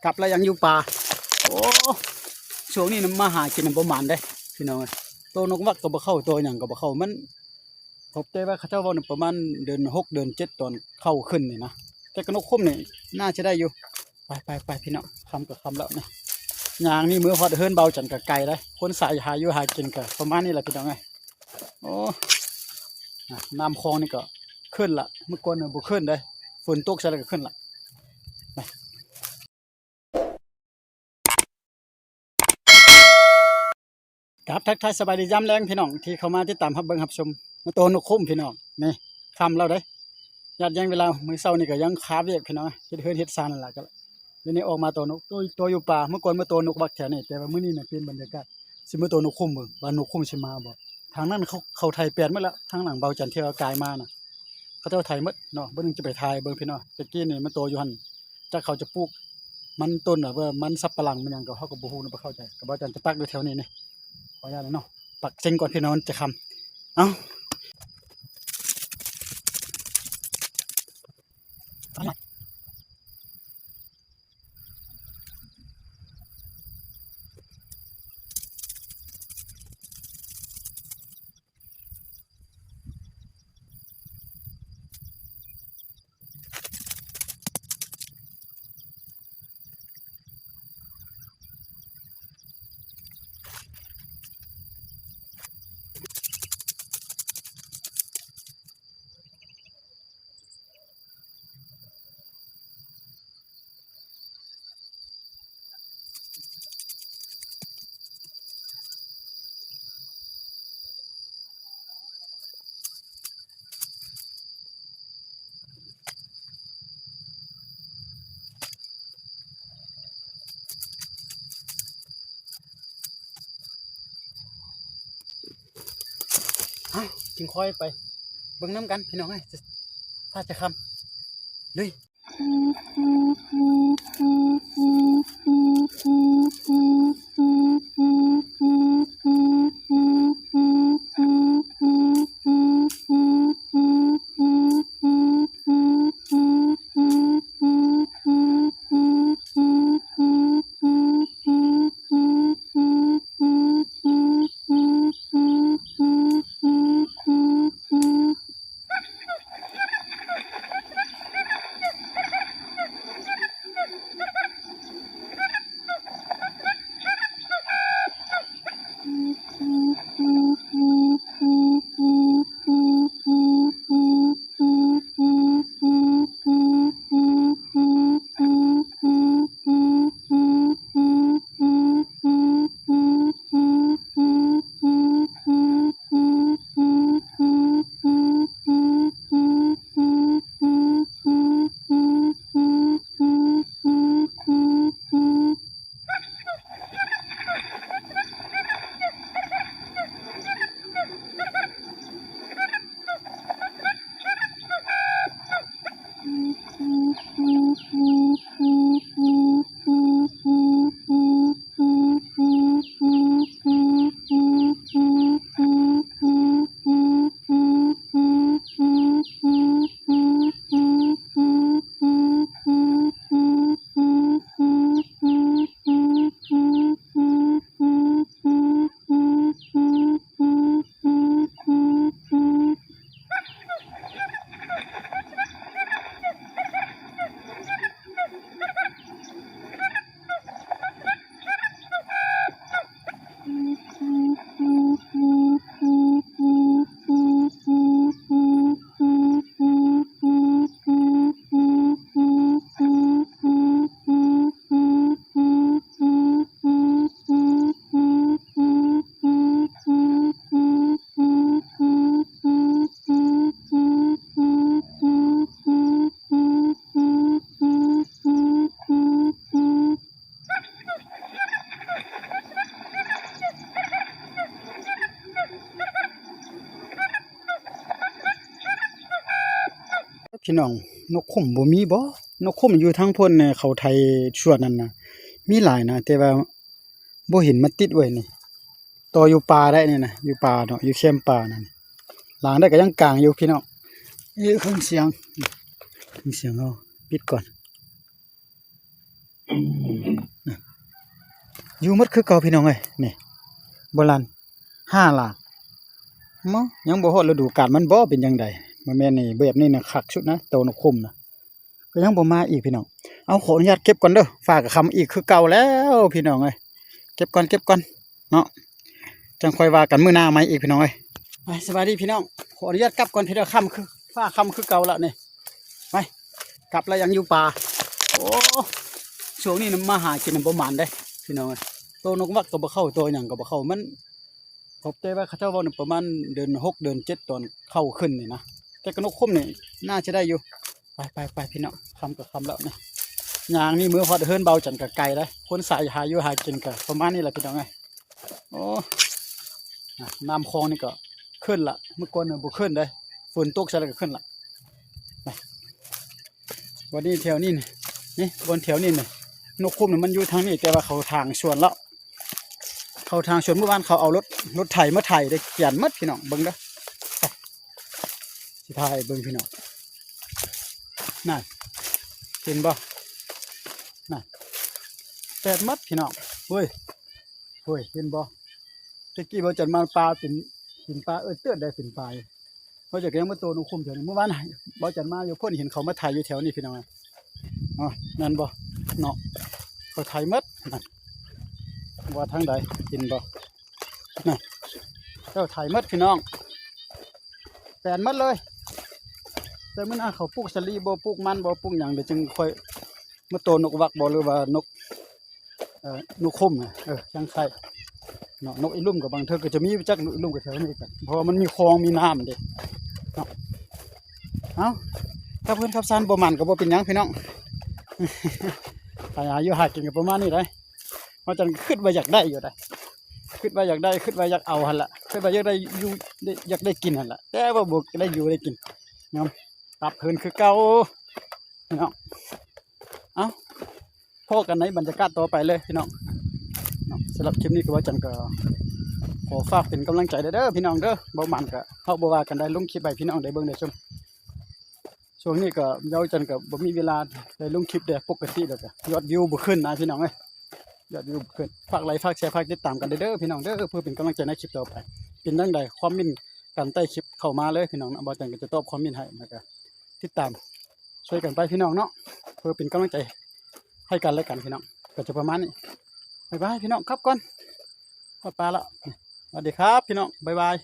ກັບແລ້ວຍັງຢູ່ປ່າ. ໂອ້ ຊ່ວງນີ້ນະມາຫາກິນນະບໍ່ໝານເດ້ພີ່ນ້ອງເອີຍ. ໂຕນົກວັກກໍບໍ່ເຂົ້າ ໂຕຫຍັງກໍບໍ່ເຂົ້າ. ມັນ ເຂົາ ແຕ່ວ່າເຂົາເຈົ້າເວົ້ານະ ປະມານເດືອນຫົກເດືອນເຈັດຕອນເຂົ້າຂຶ້ນນີ້ນະ. ແຕ່ກະນົກຂຸ້ມນີ້ໜ້າຈະໄດ້ຢູ່. ໄປໆໆ ພີ່ນ້ອງ ຄ່ຳກໍຄ່ຳແລ້ວນະ. ຍ່າງນີ້ເມືອຮອດເຮືອນເບົາຈັນກໍໄກເດ້. ຄົນສາຍຫາຢູ່ຫາກິນກໍປະມານນີ້ແຫຼະພີ່ນ້ອງເອີຍ. ໂອ້ ອາ ນ້ຳຄອງນີ້ກໍຂຶ້ນລະ. ເມື່ອກ່ອນນີ້ບໍ່ຂຶ້ນເດ້. ຝົນຕົກໃສ່ແລ້ວກໍຂຶ້ນລະ. ໄປ ກາບທັກທາຍສະບາຍດີຍາມແລງພີ່ນ້ອງ ທີ່ເຂົ້າມາຕິດຕາມຮັບເບິ່ງຮັບຊົມ. ມາໂຕນົກຂຸ້ມພີ່ນ້ອງ ນີ້ຄ່ຳແລ້ວເດ້. ຍາດແຍ່ງເວລາ ມື້ເຊົ້ານີ້ກໍຍັງຄາວຽກພີ່ນ້ອງ ເຮັດເຮືອນເຮັດຊານນັ້ນລະ. ກໍດຽວນີ້ອອກມາໂຕນົກ ໂຕ ໂຕຢູ່ປ່າ. ເມື່ອກ່ອນມາໂຕນົກວັກແຖວນີ້ ແຕ່ວ່າມື້ນີ້ນະປ່ຽນບັນຍາກາດ ຊິມາໂຕນົກຂຸ້ມເບິ່ງວ່ານົກຂຸ້ມຊິມາບໍ່. ທາງນັ້ນເຂົາ ເຂົາໄຖແປນໝົດແລ້ວ ທາງຫຼັງເບົາຈັນທີ່ວ່າກາຍມານະ. ເຂົາເຈົ້າໄຖໝົດເນາະ. ເບິ່ງ ຈະໄປຖ່າຍເບິ່ງພີ່ນ້ອງ. ແຕ່ກີ້ນີ້ມາໂຕຢູ່ຫັ້ນ ຈັກເຂົາຈະປູກມັນຕົ້ນ ຫຼືວ່າມັນສັບປະຫຼັງມັນຫຍັງ ກໍເຮົາກໍບໍ່ຮູ້ນະ ບໍ່ເຂົ້າໃຈ. ກໍເບົາຈັນຈະປັກຢູ່ແຖວນີ້ນີ້ ຂໍອະນຸຍາດເນາະ ປັກເສັງກ່ອນພີ່ນ້ອງ ມັນຈະຄ່ຳ. ເອົ້າ ເອົ້າ ຈຶ່ງຄ່ອຍໄປເບິ່ງນຳກັນພີ່ນ້ອງເອີຍ ຟ້າຈະຄ່ຳ. ລຸຍ.ພີ່ນ້ອງ ນົກຂຸ້ມບໍ່ມີບໍ? ນົກຂຸ້ມຢູ່ທາງພຸ້ນແນ່ ເຂົາໄຖສວນນັ້ນນະ ມີຫຼາຍນະ ແຕ່ວ່າບໍ່ເຫັນມາຕິດເວີຍນີ້. ຕໍ່ຢູ່ປ່າໄດ້ນີ້ນະ ຢູ່ປ່າເນາະ ຢູ່ແຄມປ່ານັ້ນ. ຫຼາງໄດ້ກໍຍັງກາງຢູ່ພີ່ນ້ອງ. ເອີ ເຄື່ອງສຽງ ເຄື່ອງສຽງເຮົາປິດກ່ອນ. ຢູ່ໝົດຄືເກົ່າພີ່ນ້ອງເອີຍ. ນີ້ ໂບລານຫ້າຫຼາກ ມາ ຍັງບໍ່ຮອດລະດູການມັນບໍ່ ເປັນຈັ່ງໃດ? ບໍ່ແມ່ນນີ້ ແບບນີ້ນະຄັກສຸດນະ ໂຕນົກຂຸມນະ ກໍຍັງບໍ່ມາອີກພີ່ນ້ອງ. ເອົາ ຂໍອະນຸຍາດເກັບກ່ອນເດີ ຟ້າກໍຄ່ຳອີກຄືເກົ່າແລ້ວພີ່ນ້ອງເອີຍ. ເກັບກ່ອນ ເກັບກ່ອນເນາະ ຈັ່ງຄ່ອຍວ່າກັນມື້ໜ້າໃໝ່ອີກພີ່ນ້ອງເອີຍ. ໄປ ສະບາຍດີພີ່ນ້ອງ ຂໍອະນຸຍາດກັບກ່ອນ ເທື່ອຄ່ຳຄື ຟ້າຄ່ຳຄືເກົ່າລະນີ້. ໄປ ກັບລະຍັງຢູ່ປ່າ. ໂອ້ ຊ່ວງນີ້ນະມາຫາກິນນະບໍ່ໝານເດ້ພີ່ນ້ອງເອີຍ. ໂຕນົກຫວັກກໍບໍ່ເຂົ້າ ໂຕຫຍັງກໍບໍ່ເຂົ້າ ມັນ ເຂົາ ແຕ່ວ່າເຂົາເຈົ້າເວົ້ານະ ປະມານເດືອນຫົກເດືອນເຈັດ ຕອນເຂົ້າຂຶ້ນນີ້ນະ ແຕ່ກະນົກຂຸມນີ້ໜ້າຈະໄດ້ຢູ່. ໄປໆໆ ພີ່ນ້ອງ ຄ່ຳກໍຄ່ຳແລ້ວນະ ຍ່າງນີ້ເມືອຮອດເຮືອນເບົາຈັນກໍໄກເດ້. ຄົນສາຍຫາຢູ່ຫາກິນກໍປະມານນີ້ແຫຼະພີ່ນ້ອງເອີຍ. ໂອ້ ນະ ນ້ຳຄອງນີ້ກໍຂຶ້ນລະ ເມື່ອກ່ອນນີ້ບໍ່ຂຶ້ນເດ້ ຝົນຕົກໃສ່ແລ້ວກໍຂຶ້ນລະ. ໄປ ວັນນີ້ແຖວນີ້ນີ້ ນີ້ ບ່ອນແຖວນີ້ນີ້ ນົກຂຸມນີ້ມັນຢູ່ທາງນີ້ ແຕ່ວ່າເຂົາຖາງສວນແລ້ວ ເຂົາຖາງສວນ. ມື້ວານເຂົາເອົາລົດ ລົດໄຖມາໄຖເດ້ ກຽນໝົດພີ່ນ້ອງ ເບິ່ງເດີ. ຊິຖ່າຍໃຫ້ເບິ່ງພີ່ນ້ອງ ນັ້ນ ເຫັນບໍ່ ນັ້ນ ແຕກໝົດພີ່ນ້ອງ. ໂອ້ຍ ໂອ້ຍ ເຫັນບໍ່? ແຕ່ກີ້ເບົາຈັນມາປາເປັນ ເປັນປາເອີເຕີດໄດ້ ເປັນປາ ເຂົາເຈົ້າກໍຍັງມາໂຕນົກຂຸມແຖວນີ້. ມື້ວານເບົາຈັນມາຢູ່ພຸ້ນ ເຫັນເຂົາມາໄຖຢູ່ແຖວນີ້ພີ່ນ້ອງ. ອໍ ແມ່ນບໍ່ເນາະ ເຂົາໄຖໝົດ ນັ້ນ ວ່າທາງໃດ ເຫັນບໍ່ ນັ້ນ ເຈົ້າໄຖໝົດພີ່ນ້ອງ ແປນໝົດເລີຍ. ແຕ່ມື້ໜ້າເຂົາປູກສາລີບໍ່ ປູກມັນບໍ່ ປູກຫຍັງ ດຽວຈຶ່ງຄ່ອຍມາໂຕນົກຫວັກບໍ່ ຫຼືວ່ານົກ ເອີ ນົກຂຸມນະ ເອີ ຈັ່ງໄຄເນາະ. ນົກອີລຸ່ມກໍບາງເທື່ອກໍຈະມີຈັກ ນົກອີລຸ່ມກໍແຖວນີ້ກັນ ເພາະວ່າມັນມີຄອງມີນ້ຳເດ້ເນາະ. ເອົ້າ ກັບເຮືອນກັບຊານບໍ່ໝັ້ນກໍບໍ່ເປັນຫຍັງພີ່ນ້ອງ ຫາຢູ່ຫາກິນກໍປະມານນີ້ໄດ໋. ເຮົາຈັ່ງຄິດວ່າຢາກໄດ້ຢູ່ໄດ໋ ຄິດວ່າຢາກໄດ້ ຄິດວ່າຢາກເອົາຫັ້ນລະ ຄິດວ່າຢາກໄດ້ຢູ່ ໄດ້ ຢາກໄດ້ກິນຫັ້ນລະ ແຕ່ວ່າບໍ່ໄດ້ຢູ່ໄດ້ກິນ ຍອມກັບເຮືອນຄືເກົ່າພີ່ນ້ອງ. ເອົ້າ ພໍ້ກັນໃນບັນຍາກາດຕໍ່ໄປເລີຍພີ່ນ້ອງເນາະ. ສຳລັບຄລິບນີ້ກໍວ່າຈັ່ງກໍຂໍຝາກເປັນກຳລັງໃຈເດີພີ່ນ້ອງເດີ. ບໍ່ໝັ້ນກໍເຮົາບໍ່ວ່າກັນໄດ໋ ລົງຄລິບໃຫ້ພີ່ນ້ອງໄດ້ເບິ່ງໄດ້ຊົມ. ຊ່ວງນີ້ກໍເວົ້າຈັ່ງກໍບໍ່ມີເວລາໄດ້ລົງຄລິບເດ້ ປົກກະຕິແລ້ວກໍຍອດວິວບໍ່ຂຶ້ນນະພີ່ນ້ອງເອີຍ ຍອດວິວບໍ່ຂຶ້ນ. ຝາກໄລ ຝາກແຊ ຝາກຕິດຕາມກັນເດີພີ່ນ້ອງເດີ ເພື່ອເປັນກຳລັງໃຈໃນຄລິບຕໍ່ໄປ. ເປັນຈັ່ງໃດຄອມເມັນກັນໃຕ້ຄລິບເຂົ້າມາເລີຍພີ່ນ້ອງເນາະ ບ່າວຈັນກໍຈະຕອບຄອມເມັນໃຫ້ ແລ້ວກໍຕິດຕາມ ຊ່ວຍກັນໄປພີ່ນ້ອງເນາະ ເພື່ອເປັນກຳລັງໃຈໃຫ້ກັນແລະກັນພີ່ນ້ອງ. ກໍຈະປະມານນີ້ ບາຍບາຍພີ່ນ້ອງ ກັບກ່ອນ ຮອດປ່າແລ້ວ ສະຫວັດດີຄັບພີ່ນ້ອງ ບາຍບາຍ.